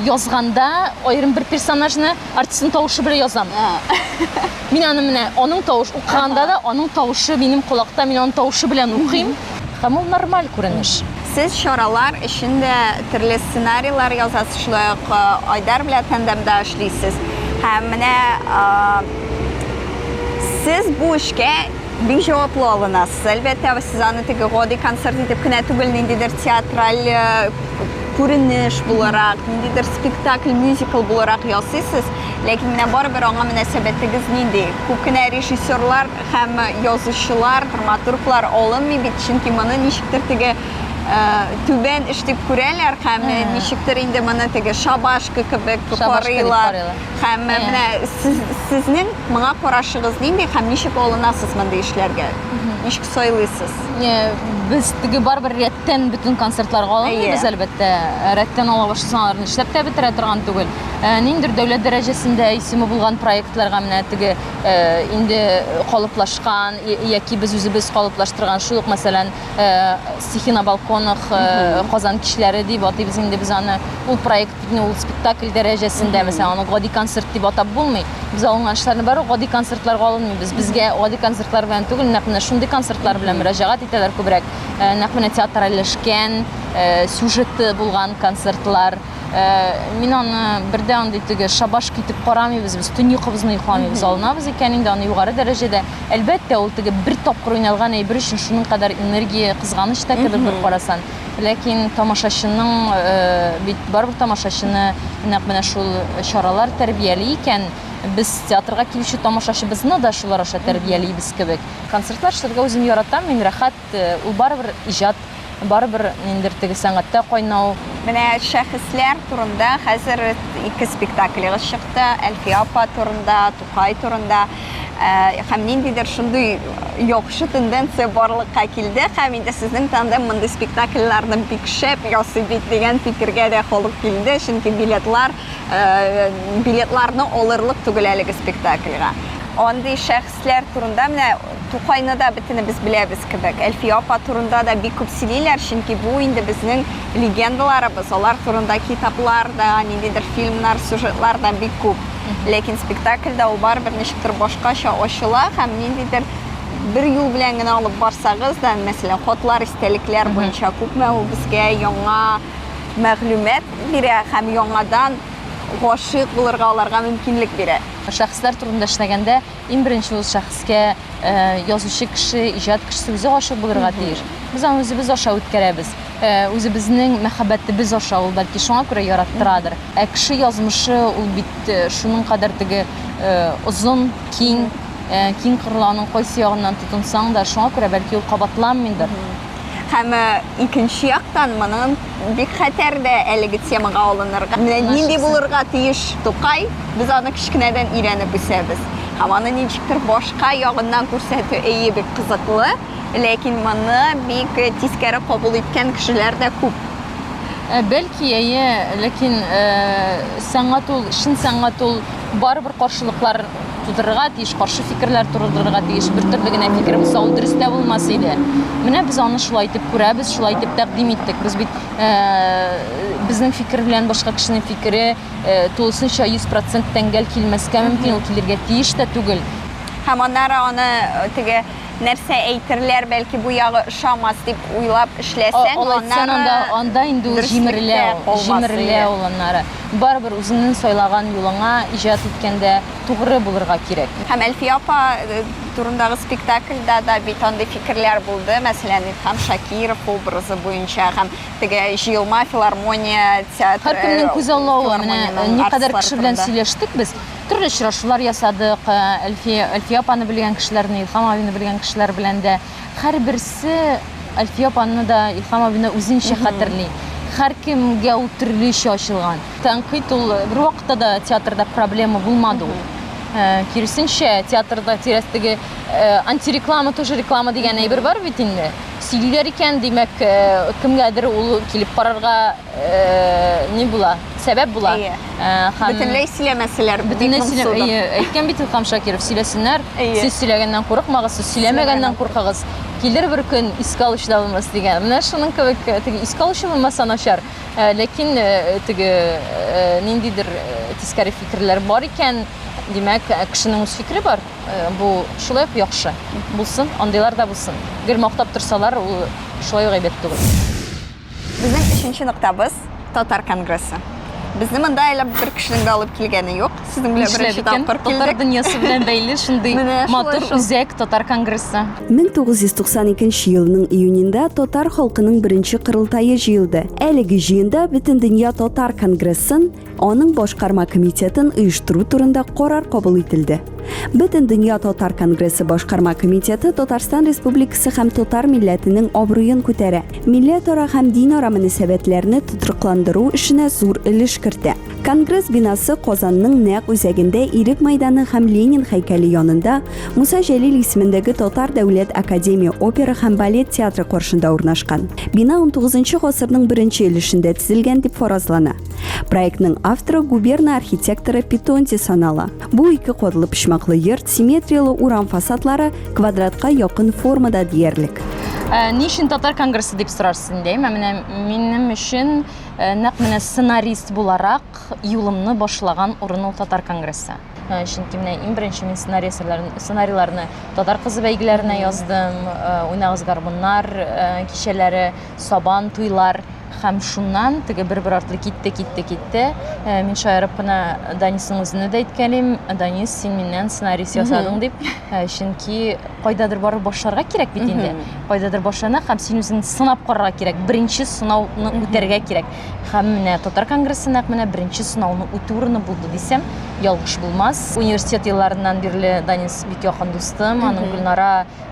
язганда аерым бер персонажны артистның тавышы белән язам. Мин аны менә аның тавыш укыганда да аның тавышы минем колакта, мин аның тавышы белән укыйм. Һәм ул нормаль күренеш. Сез чаралар өчен дә төрле сценарийлар язасыз, шулай ук Айдар белән тандемда эшлисез. Һәм менә сез бу эшкә бик җаваплы алынасыз. Әлбәттә, сез аны теге гади концерт итеп кенә түгел, ниндидер театраль э, күренеш буларак, ниндидер спектакль, мюзикл буларак ясыйсыз. Ләкин менә барыбер аңа мөнәсәбәтегез нинди? Күп кенә режиссерлар һәм язучылар, драматурглар алынмый бит, чөнки моны ничектер теге э, түбән эш дип күрәләр һәм ничектер инде моны теге шабашка кебек карыйлар. Һәм менә сез, сезнең моңа карашыгыз нинди һәм ничек алынасыз мондый эшләргә? Ничек сайлыйсыз? Без теге барыбер рәттән бөтен концертларга алынмыйбыз, әлбәттә. Рәттән ала башласаң, аларны эшләп тә бетерә торган түгел. Ниндидер дәүләт дәрәҗәсендә исеме булган проектларга менә теге инде калыплашкан яки без үзебез калыплаштырган шул ук, мәсәлән, Стихи на балконах, Казан кичләре дип атыйбыз инде без аны. Ул проект Бит ул спектакль дәрәҗәсендә, мәсәлән, аны гади концерт дип атап булмый. Без алынган эшләрне бары гади концертларга алынмыйбыз. Безгә гади концертлар белән түгел, нәкъ менә шундый концертлар белән мөрәҗәгать итәләр күбрәк. Э, нәкъ менә театральләшкән, э, сюжеты булган концертлар. Э, мин аны бер дә андый теге шабаш китеп карамыйбыз, без төн йокыбызны йокламыйбыз, алынабыз икән инде аны югары дәрәҗәдә. Әлбәттә, ул теге бер тапкыр уйналган әйбер өчен шуның кадәр энергия кызганыч та кебек бер карасан. Ләкин тамашачының бит барыбер тамашачыны нәкъ менә шул чаралар тәрбияли икән, без театрга килүче тамашачыбызны да шулар аша тәрбиялибез кебек. Концертлар эшләргә үзем яратам, мин рәхәт, ул барыбер иҗат, барыбер ниндидер теге сәнгатьтә кайнау. Менә шәхесләр турында хәзер ике спектаклегыз чыкты, Әлфия апа турында, Тукай турында. Һәм ниндидер шундый яхшы тенденция барлыкка килде һәм инде сезнең тандем мондый спектакльләрне бик шәп ясый бит дигән фикергә дә халык килде, чөнки билетлар билетларны алырлык түгел әлеге спектакльгә. Андый шәхесләр турында менә Тукайны да бөтенебез беләбез кебек. Әлфия апа турында да бик күп сөйлиләр, чөнки бу инде безнең легендаларыбыз, алар турында китаплар да, ниндидер фильмнар, сюжетлар да бик күп. Ләкин спектакльдә ул барыбер ничектер башкача ачыла һәм ниндидер бер юл белән генә алып барсагыз да, мәсәлән, хатлар, истәлекләр буенча күпме ул безгә яңа мәгълүмат бирә һәм яңадан гашыйк булырга аларга мөмкинлек бирә. Шәхесләр турында эшләгәндә, иң беренче ул шәхескә язучы кеше, иҗат кешесе үзе гашыйк булырга тиеш. Без аны үзебез аша үткәрәбез. Үзебезнең мәхәббәтебез аша ул бәлки шуңа күрә яраттырадыр. Ә кеше язмышы ул бит шуның кадәр теге озын, киң, киң кырлы, аның кайсы ягыннан тотынсаң да, шуңа күрә бәлки ул кабатланмыйдыр. Һәм икенче яктан моның бик хәтәр дә әлеге темага алынырга. Менә нинди булырга тиеш Тукай, без аны кечкенәдән өйрәнеп үсәбез. Һәм аны ничектер башка ягыннан күрсәтү әйе бик кызыклы, ләкин моны бик тискәре кабул иткән кешеләр дә күп. Бәлки, әйе, ләкин сәнгать ул, чын сәнгать ул барыбер каршылыклар тудырырга тиеш, каршы фикерләр тудырырга тиеш. Бер төрле генә фикер булса, ул дөрес тә булмас иде. Менә без аны шулай итеп күрәбез, шулай итеп тәкъдим иттек. Без бит безнең фикер белән башка кешенең фикере тулысынча 100% тәңгәл килмәскә мөмкин, ул килергә тиеш тә түгел. Һәм аннары аны теге нәрсә әйтерләр, бәлки бу ягы ошамас дип уйлап эшләсәң, аннары анда, анда инде ул җимерелә ул, җимерелә ул аннары. Барыбер үзеңнең сайлаган юлыңа иҗат иткәндә тугры булырга кирәк. Һәм Әлфия апа турындагы спектакльдә дә бит андый фикерләр булды, мәсәлән, Илһам Шакиров образы буенча һәм теге җыелма филармония театры. Һәркемнең күзаллавы, менә никадәр кеше белән сөйләштек без. Төрле очрашулар ясадык, Әлфия, Әлфия апаны белгән кешеләрне, Илһам абины белгән кешеләр белән дә. Һәрберсе Әлфия апаны да, Илһам абины үзенчә хәтерли. Һәркемгә ул төрлечә ачылган. Тәнкыйть ул бервакытта да театрда проблема булмады ул. Киресенчә, театрда тирәс теге антиреклама тоже реклама дигән әйбер бар бит инде. Сөйлиләр икән, димәк, кемгәдер ул килеп карарга ни була, сәбәп була. Әйе. Һәм Бөтенләй сөйләмәсәләр, бик Бөтенләй сөйлә, моңсу да. әйе, әйткән бит Илһам Шакиров, сөйләсеннәр, Әйе. сез сөйләгәннән курыкмагыз, сез сөйләмәгәннән куркыгыз. Килер бер көн, искә алучы да булмас дигән. Менә шуның кебек, теге искә алучы булмаса начар. Ләкин теге ниндидер тискәре фикерләр бар икән, димәк, кешенең үз фикере бар. Бу шулай ук яхшы. Булсын, андыйлар да булсын. Гел мактап торсалар, ул шулай ук әйбәт түгел. Безнең өченче ноктабыз Татар конгрессы. Безне монда әле бер кешенең дә алып килгәне юк. Сезнең белән беренче тапкыр килдек. Татар дөньясы белән бәйле шундый матур үзәк Татар конгрессы. 1992 елның июнендә татар халкының беренче кырылтае җыелды. Әлеге җыенда Бөтендөнья татар конгрессын, аның башкарма комитетын оештыру турында карар кабул ителде. Бөтендөнья татар конгрессы башкарма комитеты Татарстан Республикасы һәм татар милләтенең абруен күтәрә, милләтара һәм динара мөнәсәбәтләрне тотрыкландыру эшенә зур өлеш кертә. Конгресс бинасы Казанның нәкъ үзәгендә Ирек мәйданы һәм Ленин һәйкәле янында Муса Җәлил исемендәге Татар дәүләт академия опера һәм балет театры каршында урнашкан. Бина 19 гасырның беренче өлешендә төзелгән дип фаразлана. Проектның авторы губерна архитекторы Питонти санала. Бу ике катлы почмаклы йорт симметрияле урам фасадлары квадратка якын формада диярлек. Ә, ни өчен татар конгрессы дип сорарсыз инде, әйме? Менә минем өчен э, нәкъ менә сценарист буларак юлымны башлаган урын ул татар конгрессы. Э, чөнки менә иң беренче мин сценарий әсәрләрен, сценарийларны татар кызы бәйгеләренә яздым, э, уйнагыз гармуннар кичәләре, сабан туйлар Һәм шуннан теге бер-бер артлы китте, китте, китте. Э, мин шаярып кына Данисның үзенә дә әйткәлим, Данис, син миннән сценарист ясадың дип. Э, чөнки кайдадыр барып башларга кирәк бит инде. Кайдадыр башлана һәм син үзең сынап карарга кирәк. Беренче сынауны үтәргә кирәк. Һәм менә Татар конгрессы нәкъ менә беренче сынауны үтү урыны булды дисәм, ялгыш булмас. Университет елларыннан бирле Данис бик якын дустым, аның Гөлнара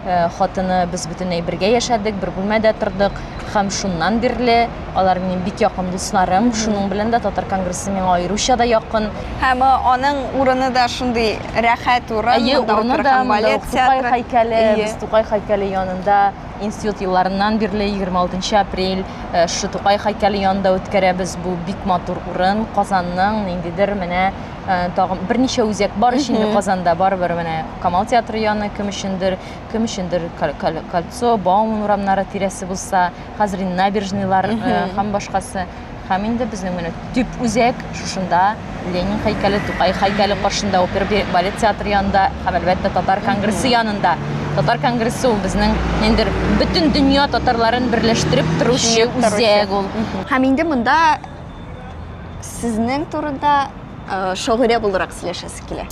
Э, хатыны без бөтенләй бергә яшәдек, бер бүлмәдә тордык һәм шуннан бирле алар минем бик якын дусларым. Шуның белән дә Татар конгрессы миңа аеруча да якын. Һәм э, аның урыны да шундый рәхәт урын. Әйе, урыны да монда Тукай һәйкәле, без Тукай һәйкәле янында институт елларыннан бирле 26 апрель э, шушы Тукай һәйкәле янында үткәрәбез. Бу бик матур урын, Казанның ниндидер менә Э, тагын берничә үзәк бар ич инде Казанда барыбер менә Камал театры яны кем өчендер, кем өчендер Кольцо, Бауман урамнары тирәсе булса, хәзер инде набережныйлар э, һәм башкасы. Һәм инде безнең менә төп үзәк шушында Ленин һәйкәле, Тукай һәйкәле каршында, опера балет театры янында һәм әлбәттә Татар конгрессы янында. Татар конгрессы ул безнең ниндидер бөтен дөнья татарларын берләштереп торучы үзәк ул. Һәм инде монда Сезнең турында э, шагыйрә буларак сөйләшәсе килә.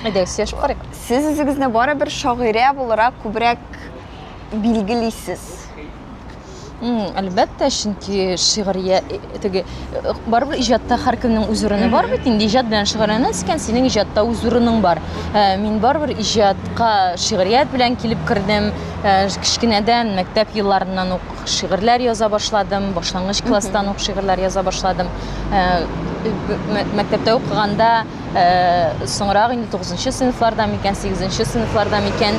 Әйдәгез, сөйләшеп карыйк. Сез үзегезне барыбер шагыйрә буларак күбрәк билгелисез. Әлбәттә, чөнки шигърия э, теге э, барыбер иҗатта һәркемнең үз урыны бар бит инде. Иҗат белән шөгыльләнәсең икән, синең иҗатта үз урының бар. Мин барыбер иҗатка шигърият белән килеп кердем. Кечкенәдән, мәктәп елларыннан ук шигырьләр яза башладым, башлангыч класстан ук шигырьләр яза башладым. Э, мәктәптә укыганда э, соңрак инде 9 сыйныфларда микән, 8 сыйныфларда микән,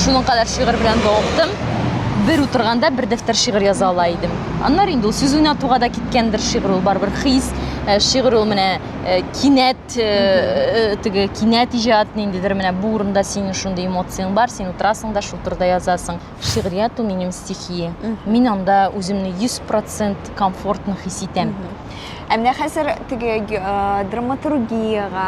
шуның кадәр шигырь белән мавыктым. Бер утырганда бер дәфтәр шигырь яза ала идем. Аннары инде ул сүз уйнатуга да киткәндер шигырь ул барыбер хис, э, шигырь ул менә кинәт теге кинәт иҗат ниндидер менә бу урында синең шундый эмоцияң бар, син утырасың да шул турыда язасың. Шигърият ул минем стихия. Мин анда үземне 100% комфортно хис итәм. Ә менә хәзер теге э, драматургиягә,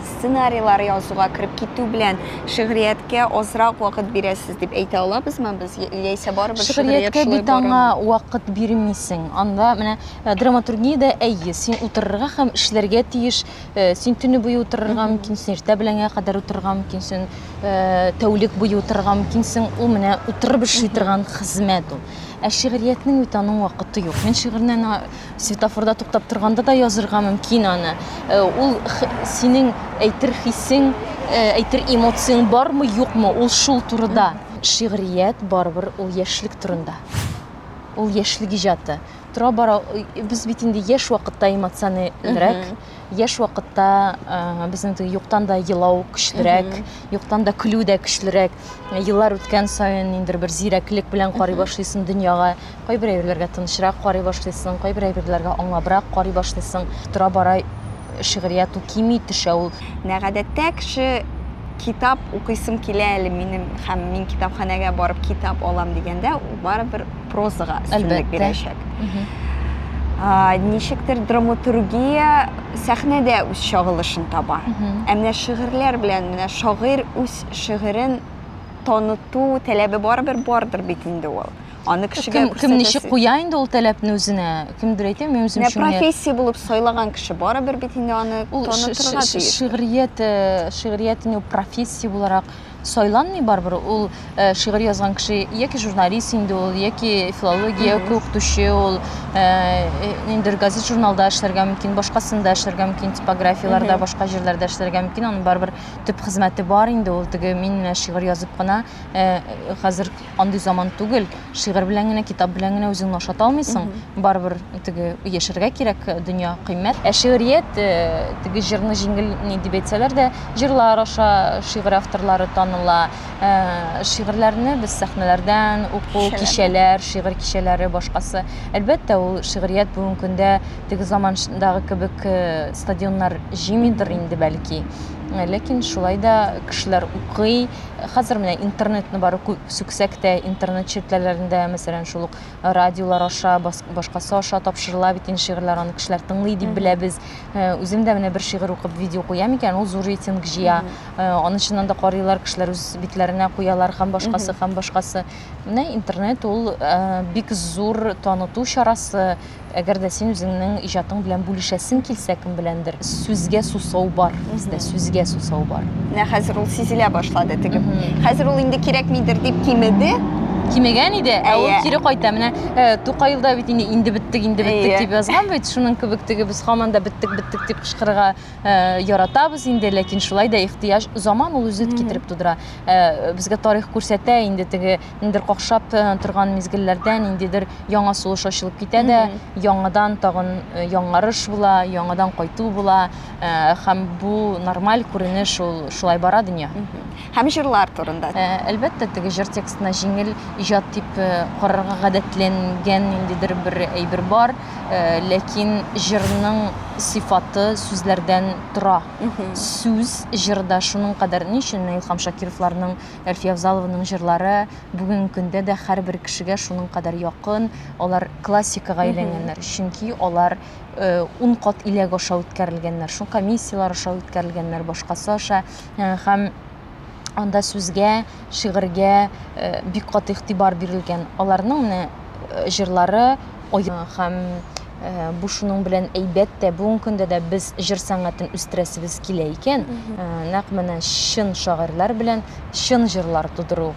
сценарийлар язуга кереп китү белән шигърияткә азрак вакыт бирәсез дип әйтә алабызмы без? Яисә барыбер шигърияткә бит аңа вакыт бирмисең. Анда менә э, драматургиядә әйе, син утырырга һәм эшләргә тиеш. Э, син төне буе утырырга мөмкинсең, иртә беләнгә кадәр утырырга мөмкинсең. Э, тәүлек буе утырырга мөмкинсең, ул менә утырып эшли торган хезмәт ул. Ә шигъриятнең бит аның вакыты юк. Мин шигырьне ана светофорда туктап торганда да язырга мөмкин аны. Э, ул синең әйтер хисең, э, әйтер эмоцияң бармы, юкмы, ул шул турыда. Шигърият барыбер ул яшьлек турында. Ул яшьлек иҗаты. Тора бара без бит инде яшь вакытта эмоциональрәк, яшь вакытта безнең теге юктан да елау көчлерәк, юктан да көлү дә көчлерәк. Еллар үткән саен ниндидер бер зирәклек белән карый башлыйсың дөньяга. Кайбер әйберләргә тынычрак карый башлыйсың, кайбер әйберләргә аңлабрак карый башлыйсың. Тора бара шигърият ул кими төшә ул. Менә гадәттә кеше китап укыйсым килә әле минем һәм мин китапханәгә барып китап алам дигәндә, ул барыбер прозага өстенлек бирәчәк. Ничектер драматургия сәхнәдә үз чагылышын таба. Ә менә шигырьләр белән менә шагыйрь үз шигырен таныту таләбе барыбер бардыр бит инде ул. Аны кешегә кем, кем ничек куя инде ул таләпне үзенә? Кемдер әйтә, мин үзем өчен. Профессия булып сайлаган кеше барыбер бит инде аны танытырга тиеш. Шигърият, э, шигърият инде профессия буларак сайланмый барыбер. Ул э, шигырь язган кеше яки журналист инде ул, яки филология укытучы ул, э, ниндидер газет журналда эшләргә мөмкин, башкасында эшләргә мөмкин, типографияләрдә, башка җирләрдә эшләргә мөмкин. Аның барыбер төп хезмәте бар инде ул. Теге мин менә шигырь язып кына хәзер андый заман түгел. Шигырь белән генә, китап белән генә үзеңне ашата алмыйсың. Барыбер теге яшәргә кирәк, дөнья кыйммәт. Ә шигърият э, теге җырны җиңел ни дип әйтсәләр дә, җырлар аша шигырь авторлары таныла. Э, шигырьләрне без сәхнәләрдән уку, кичәләр, шигырь кичәләре башкасы. Әлбәттә, ул шигърият бүгенге көндә теге замандагы кебек э, стадионнар җыймыйдыр инде бәлки. Ләкин шулай да кешеләр укый. Хәзер менә интернетны бары сүксәк тә, интернет челтәрләрендә, мәсәлән, шул ук радиолар аша, башкасы аша тапшырыла бит инде шигырьләр, аны кешеләр тыңлый дип беләбез. Э, үзем дә менә бер шигырь укып видео куям икән, ул зур рейтинг җыя. Э, аны чыннан да карыйлар, кешеләр үз битләренә куялар һәм башкасы, һәм башкасы. Менә интернет ул э, бик зур таныту чарасы. Әгәр дә син үзеңнең иҗатың белән бүлешәсең килсә кем беләндер, сүзгә сусау бар бездә, сүзгә сусау бар. Менә хәзер ул сизелә башлады теге. Хәзер ул инде кирәкмидер дип кимеде. Кимегән иде, ә ул кире кайта. Менә э, Тукай да бит инде инде беттек, инде беттек дип язган бит. Шуның кебек теге без һаман да беттек, беттек дип кычкырырга э, яратабыз инде, ләкин шулай да ихтыяҗ заман ул үзе китереп тудыра. Э, безгә тарих күрсәтә инде теге ниндидер какшап торган мизгелләрдә ниндидер яңа сулыш ачылып китә дә, яңадан тагын э, яңарыш була, яңадан кайту була э, һәм бу нормаль күренеш, ул шулай бара дөнья. Һәм җырлар турында. Э, әлбәттә, теге җыр текстына җиңел иҗат дип карарга гадәтләнгән ниндидер бер әйбер бар, ләкин җырның сыйфаты сүзләрдән тора. Сүз җырда шуның кадәр, ни өчен Илһам Шакировларның, Әлфия Авзалованың җырлары бүгенге көндә дә һәрбер кешегә шуның кадәр якын, алар классикага әйләнгәннәр, чөнки алар э, ун кат иләк аша үткәрелгәннәр, шул комиссияләр аша үткәрелгәннәр, башкасы аша э, һәм анда сүзгә, шигырьгә э, бик каты игътибар бирелгән. Аларның менә җырлары һәм бу шуның белән әйбәт тә, бүгенге көндә дә без җыр сәнгатен үстерәсебез килә икән, нәкъ менә чын шагыйрьләр белән чын җырлар тудыру,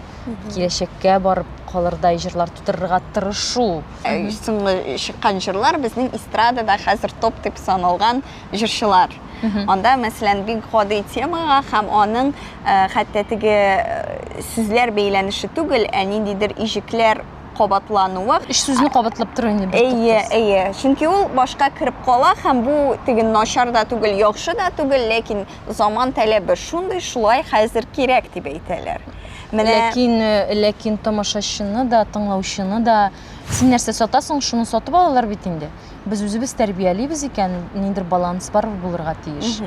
киләчәккә барып калырдай җырлар тудырырга тырышу. Соңгы чыккан җырлар безнең эстрадада хәзер топ дип саналган җырчылар. Анда, мәсәлән, бик гади темага һәм аның хәтта теге сүзләр бәйләнеше түгел, ә ниндидер иҗекләр кабатлануы. Өч сүзне кабатлап тору инде бер Әйе, әйе. Чөнки ул башка кереп кала һәм бу теге начар да түгел, яхшы да түгел, ләкин заман таләбе шундый, шулай хәзер кирәк дип әйтәләр. Менә ләкин э, ләкин тамашачыны да, тыңлаучыны да син нәрсә сатасың, шуны сатып алалар бит инде. Без үзебез тәрбиялибез икән, ниндидер баланс бар булырга тиеш.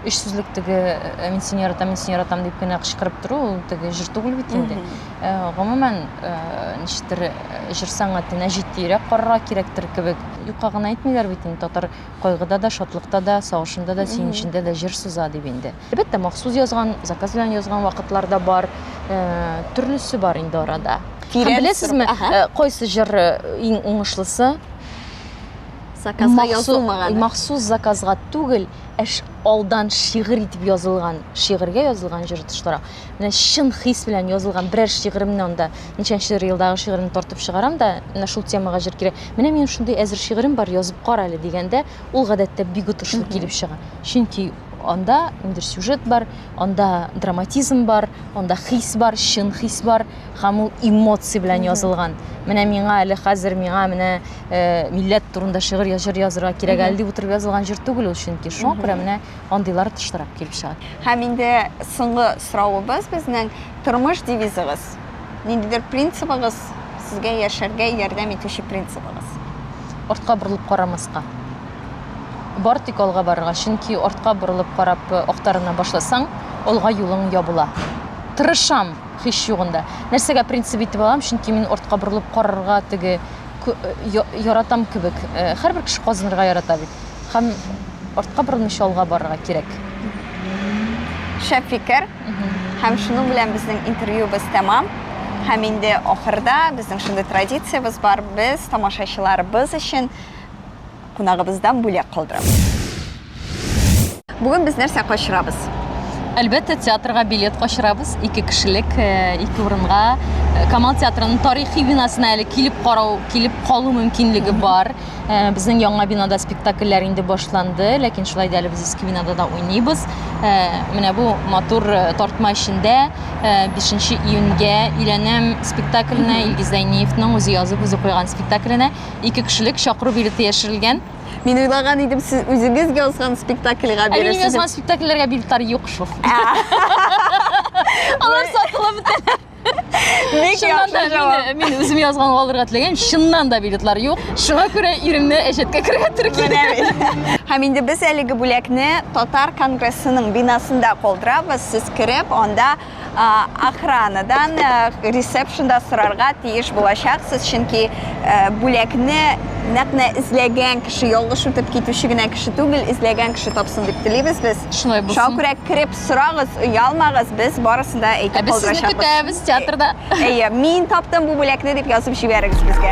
Өч сүзлек теге э, мин сине яратам, мин сине яратам дип кенә кычкырып тору, ул теге җыр түгел бит инде. Э, гомумән, э, ничектер җыр сәнгатенә җитдиерәк карарга кирәктер кебек. Юкка гына әйтмиләр бит инде, татар кайгыда да, шатлыкта да, сагышында да, сөенечендә дә җыр суза дип инде. Әлбәттә, махсус язган, заказ белән язган вакытлар да бар. Төрлесе бар инде арада. Һәм беләсезме, кайсы җыр иң уңышлысы? Заказга язылмаган. Махсус заказга түгел, ә алдан шигырь итеп язылган, шигырьгә язылган җыр отышлары. Менә чын хис белән язылган берәр шигыремне анда ничәнче елдагы шигыремне тартып чыгарам да, менә шул темага җыр кирәк. Менә минем шундый әзер шигырем бар, язып кара әле дигәндә, ул гадәттә бик отышлы килеп чыга. Чөнки Анда ниндидер сюжет бар, анда драматизм бар, анда хис бар, чын хис бар һәм ул эмоция белән язылган. Менә миңа әле хәзер миңа менә э, милләт турында шигырь җыр язырга кирәк әле дип утырып язылган җыр түгел ул чөнки. Шуңа күрә менә андыйлар тыштырак килеп чыга. Һәм инде соңгы соравыбыз безнең тормыш девизыгыз. Ниндидер принцибыгыз, сезгә яшәргә ярдәм итүче принцибыгыз. Артка борылып карамаска. Бар тик алга барырга, чөнки артка борылып карап э, актарына башласаң, алга юлың ябыла. Тырышам, һич югында. Нәрсәгә принцип итеп алам, чөнки мин артка борылып карарга теге э, яратам кебек. Э, һәрбер кеше казынырга ярата бит. Һәм артка борылмыйча алга барырга кирәк. Шәп фикер. Һәм шуның белән безнең интервьюбыз тәмам. Һәм инде ахырда безнең шундый традициябез бар, без тамашачыларыбыз өчен кунагыбыздан бүләк калдырабыз. Бүген без нәрсә качырабыз? Әлбәттә, театрга билет качырабыз. Ике кешелек, э, ике урынга. Э, Камал театрының тарихи бинасына әле килеп карау, килеп калу мөмкинлеге бар. Э, безнең яңа бинада спектакльләр инде башланды, ләкин шулай да әле без иске бинада да уйныйбыз. Менә бу матур тартма эчендә 5 июньгә өйләнәм спектакленә Илгиз Зәйниевның үзе язып, үзе куйган спектакленә ике кешелек чакыру билеты яшерелгән. Мин уйлаган идем, сез үзегез язган спектакльгә бирерсез. Ә минем язган спектакльләргә билетлар юк шул. Алар сатылып бетәләр. Бик Чыннан да яхшы мин, мин үзем язган алырга теләгән, чыннан да билетлар юк. Шуңа күрә иремне әҗәткә керергә туры килде. Һәм инде без әлеге бүләкне Татар конгрессының бинасында калдырабыз. Сез кереп, анда охранадан, ресепшнда сорарга тиеш булачаксыз, чөнки бүләкне нәкъ менә эзләгән кеше, ялгыш үтеп китүче генә кеше түгел, эзләгән кеше тапсын дип телибез без. Шулай булсын. Шуңа күрә кереп сорагыз, оялмагыз, без барысын да әйтеп Ә без сезне калдырачакбыз. көтәбез театрда. Әйе, мин таптым бу бүләкне дип язып җибәрегез безгә.